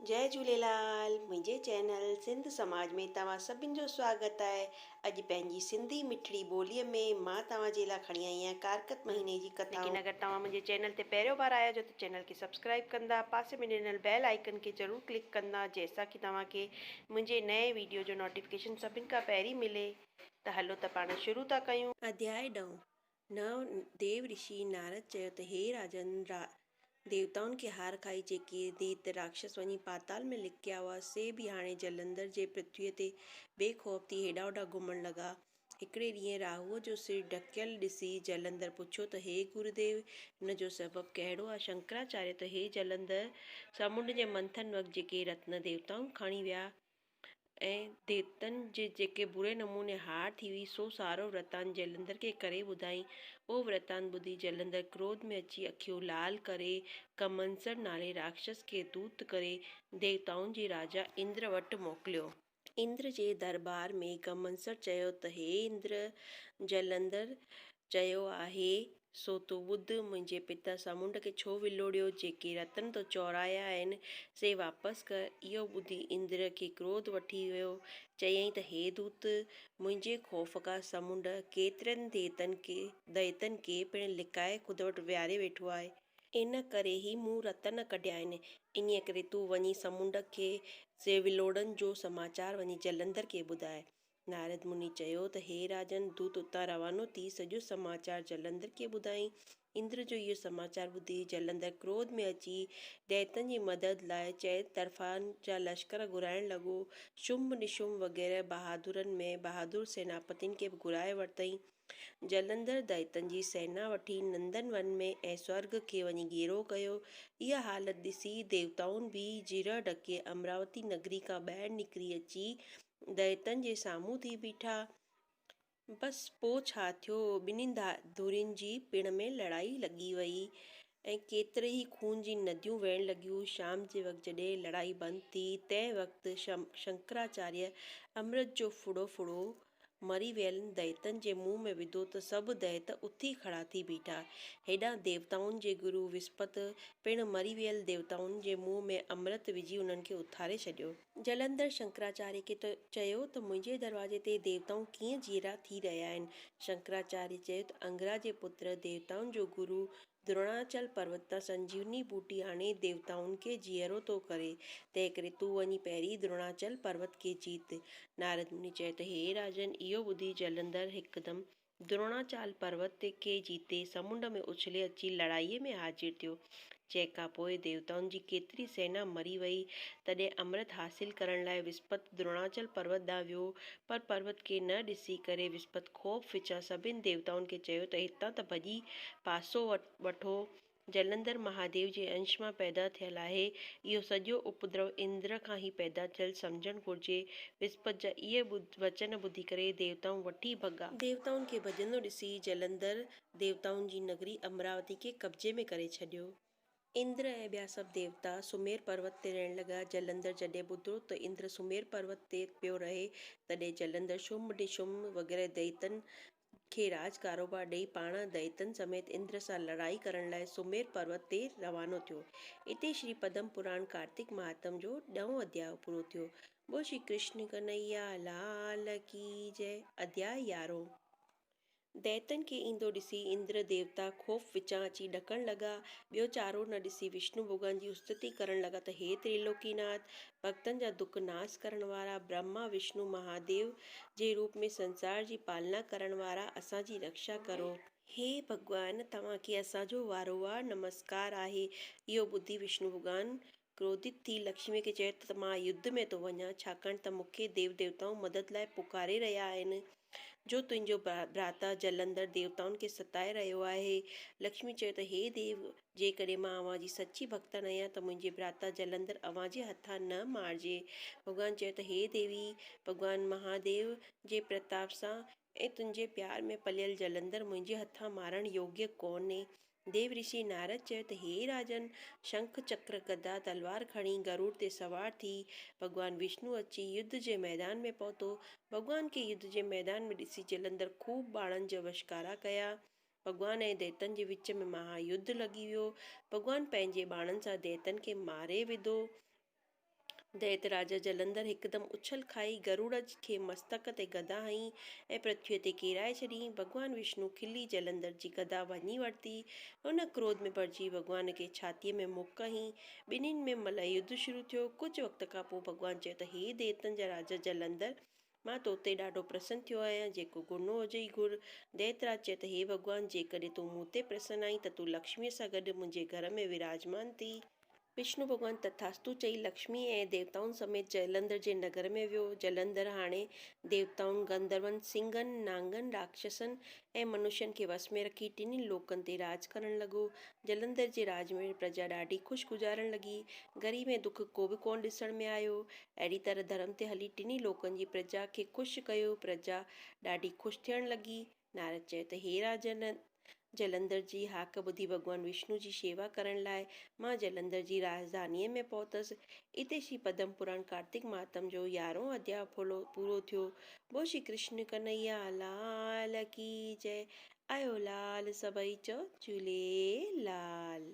جئي جهوليلال منهنجي چينل سنڌ سماج ۾ توهان سڀن جو سواگت آهي اڄ پنهنجي سنڌي مٺڙي ٻولي ۾ مان توهان جي لاء کڻي آئي آهيان ڪارڪت مهيني جي ڪٿائون. ليڪن اگر توهان منهنجي چينل تي پهريون بار آيا هجو ته چينل کي سبسڪرائيب ڪندا پاسي ۾ ڏنل بيل آئيڪن کي ضرور ڪلڪ ڪندا جنهن سان ڪي توهان کي منهنجي نئين ويڊيو جو نوٽيفڪيشن سڀن کان پهرين ملي ته هلو ته پاڻ شروع ٿا ڪيون. اڌياء ڏهون، نو، ديو رشي نارد چيو ته هي راجن! ديوتائن کي هار کائي جيڪي ديت راڪشس وڃي پاتال ۾ لڪيا هئا، سي به هاڻي جلندر جي پرٿويء تي بي خوف ٿي هيڏانهن هوڏانهن گهمڻ لڳا. هڪڙي ڏينهن راهوء جو سر ڍڪيل ڏسي جلندر پڇيو ته هي گروديو! هن جو سبب ڪهڙو آهي؟ شنڪراچاريه ته هي جلندر! سمنڊ جي منٿن وقت جيڪي رتن ديوتائن کڻي ويا، ۽ ديوتن جي جيڪي بري نموني هار ٿي هئي، سو سارو ورتانت جلندر کي ڪري ٻڌائين. اهو ورتانت ٻڌي جلندر ڪروڌ ۾ اچي اکيون لال ڪري ڪمنسر نالي راڪشس کي دوت ڪري ديوتائن جي راجا اندر وٽ موڪليو. اندر جي درٻار ۾ ڪمنسر چيو ته هي اندر! جلندر چيو آهي، سو تون ٻڌ، منهنجي پتا سمنڊ کي ڇو ولوڙيو؟ جيڪي رتن تو چورايا آهن، سي واپس ڪر. اهو ٻڌي اندر کي ڪروڌ وٺي ويو. چيائين ته هي دوت! منهنجي خوف کان سمنڊ ڪيترن دئيتن کي پڻ لڪائي خود وٽ ويهاري ويٺو آهي. ان ڪري ئي مون رتن ڪڍيا آهن. انهيء ڪري تون وڃي سمنڊ کي ولوڙڻ جو سماچار وڃي جلندر کي ٻڌاء. نارد مني چيو ته هي راجن! دوت اتان روانو ٿي سڄو سماچار جلندر کي ٻڌائين. اندر جو اهو سماچار ٻڌي جلندر ڪروڌ ۾ اچي دئيتن جي مدد لاء چئن طرفان جا لشڪر گهرائڻ لڳو. شنڀ نشنڀ وغيره بهادرن ۾ بهادر سيناپتين کي به گهرائي ورتائين. جلندر دئيتن جي سينا وٺي نندن ون ۾ ۽ سورڳ کي وڃي گهيرو ڪيو. اها حالت ڏسي ديوتائن به زرهه ڍڪي امراوتي نگري کان ٻاهر نڪري اچي دئيتن جي سامهون ٿي بيٺا. بس پوء ڇا ٿيو، ٻنهي ڌرين جي پڻ ۾ لڙائي لڳي وئي ۽ ڪيتري ئي خون جي نديون وهڻ لڳيون. شام جي وقت جڏهن لڙائي بند ٿي، تنهن وقت شنڪراچاريه امرت جو ڦڙو ڦڙو مري ويل دئيتن جي منهن ۾ وڌو ته سڀ دئيت اٿي کڙا ٿي بيٺا. هيڏانهن ديوتائن جي گرو وسپت پڻ مري ويل ديوتائن جي منهن ۾ امرت وجهي انهن کي اٿاري ڇڏيو. جلندر شنڪراچاريه کي چيو ته منهنجي دروازي تي ديوتائون ڪيئن جيئرا ٿي رهيا آهن؟ شنڪراچاريه چيو ته انگرا جي پتر ديوتائن جو گرو دروناچل پروت تان سنجيوني ٻوٽي آڻي ديوتائن کي جيئرو ٿو ڪري، تنهنڪري تون وڃي پهرين دروناچل پروت کي جيت. نارد مني چيو ته هي راجن! اهو ٻڌي جلندر هڪدم دروناچال پروت کي جيتي سمنڊ ۾ اڇلي اچي لڙائيء ۾ حاضر ٿيو. جنهن کان پوء ديوتائن جي ڪيتري سينا مري ويئي. تڏهن امرت حاصل ڪرڻ لاء وسپت دروناچل پروت ڏانهن ويو، پر پروت کي نه ڏسي ڪري وسپت خوف وچان سڀن ديوتائن کي چيو ته هتان ته ڀڄي پاسو وٺو، جلندر مهاديو جي انش مان پيدا ٿيل آهي، اهو سڄو اپدرو اندر کان ئي پيدا ٿيل سمجهڻ گهرجي. وسپت جا اهي وچن ٻڌي ڪري ديوتائون وٺي ڀڳا. ديوتائن کي ڀڄندو ڏسي جلندر ديوتائن جي نگري امراوتي کي قبضي ۾ ڪري ڇڏيو. اندر ۽ ٻيا سڀ ديوتا سمير پروت تي رهڻ لڳا. جلندر جڏهن ٻڌو ته اندر سمير پروت تي پيو رهي، تڏهن جلندر شنڀ نشنڀ وغيره دئيتن کي راڄ ڪاروبار ڏيئي پاڻ دئيتن سميت اندر سان لڙائي ڪرڻ لاء سمير پروت تي روانو ٿيو. اتي شري پدم پراڻ ڪارتڪ مهاتم جو ڏهون اڌياء پورو ٿيو. بول شري ڪرشن ڪنهيا لال ڪي جئه. اڌياء يارهون. دئيتن کي ايندو ڏسي اندر ديوتا خوف وچان اچي ڏڪڻ لڳا. ٻيو چارو نه ڏسي وشنو ڀڳوان جي استتي ڪرڻ لڳا ته هي تريلوڪي ناٿ! ڀڳتن جا دک ناس ڪرڻ وارا، برهما، وشنو، مهاديو جي روپ ۾ سنسار جي پالنا ڪرڻ وارا، اسان جي رڪشا ڪرو. هي ڀڳوان! توهان کي اسان جو وارو وار نمسڪار آهي. اهو ٻڌي وشنو ڀڳوان ڪروڌت ٿي لڪشميء کي چيو ته مان يڌ ۾ ٿو وڃان، ڇاڪاڻ ته مون کي ديو ديوتائون مدد لاء پڪاري رهيا آهن، جو تنهنجو ڀراتا جلندر ديوتائن کي ستائي رهيو آهي. لڪشمي چيو ته هي ديو! جيڪڏهن مان اوهان جي سچي ڀڳتڻ آهيان ته منهنجي ڀراتا جلندر اوهان جي هٿان نه مارجي. ڀڳوان چيو ته هي ديوي! ڀڳوان مهاديو جي پرتاپ سان ۽ تنهنجي پيار ۾ پليل جلندر منهنجي هٿان مارڻ يوگيه ڪونهي. ديو رشي نارد چيو ته هي راجن! شنک، چڪر، گدا، تلوار کڻي گروڙ تي سوار ٿي ڀڳوان وشنو اچي يڌ جي ميدان ۾ پهتو. ڀڳوان کي يڌ جي ميدان ۾ ڏسي جلندر خوب ٻاڻن جا وشڪارا ڪيا. ڀڳوان ۽ دئتن جي وچ ۾ مها يڌ لڳي ويو. ڀڳوان پنهنجي ٻاڻن سان دئتن کي ماري وڌو. دئت راجا جلندر هڪدم اڇل کائي گروڙ کي مستڪ تي گدا هنئي ۽ پرٿويء تي ڪيرائي ڇڏيائين. ڀڳوان وشنو کلي جلندر جي گدا ڀڃي ورتي. هن ڪروڌ ۾ ڀرجي ڀڳوان کي ڇاتيء ۾ مڪ هنئي. ٻنهين ۾ ملهه يڌ شروع ٿيو. ڪجهه وقت کان پوء ڀڳوان چيو ته هي دئتن جا راجا جلندر! مان تو تي ڏاڍو پرسن ٿيو آهيان، جيڪو گهرڻو هجئي گهر. دئتراج چيو ته هي ڀڳوان! جيڪڏهن تون مون تي پرسن آهين ته تون لڪشميء سان گڏ منهنجي گهر ۾ وراجمان ٿي. وشنو ڀڳوان تٿاستو چئي لڪشمي ۽ ديوتائن سميت جلندر جي نگر ۾ ويو. جلندر هاڻي ديوتائن، گنڌرون، سنگهن، نانگن، راڪشسن ۽ منشين کي وس ۾ رکي ٽنهي لوڪن تي راڄ ڪرڻ لڳو. جلندر جي راڄ ۾ پرجا ڏاڍي خوش گذارڻ لڳي. غريب ۽ دک ڪو به ڪونه ڏسڻ ۾ آيو. اهڙي طرح ڌرم تي هلي ٽنهي لوڪن جي پرجا کي خوش ڪيو. پرجا ڏاڍي خوش ٿيڻ لڳي. نارد چيو ته هي راجن! جلندر جي هاڪ ٻڌي ڀڳوان وشنو جي شيوا ڪرڻ لاء مان جلندر جي راڄڌانيء ۾ پهتس. اتي شري پدم پراڻ ڪارتڪ مهاتم جو يارهون اڌياء پورو ٿيو. بول شري ڪرشن ڪنهيا لال ڪي جئه. آيو لال سڀئي چئو جهوليلال.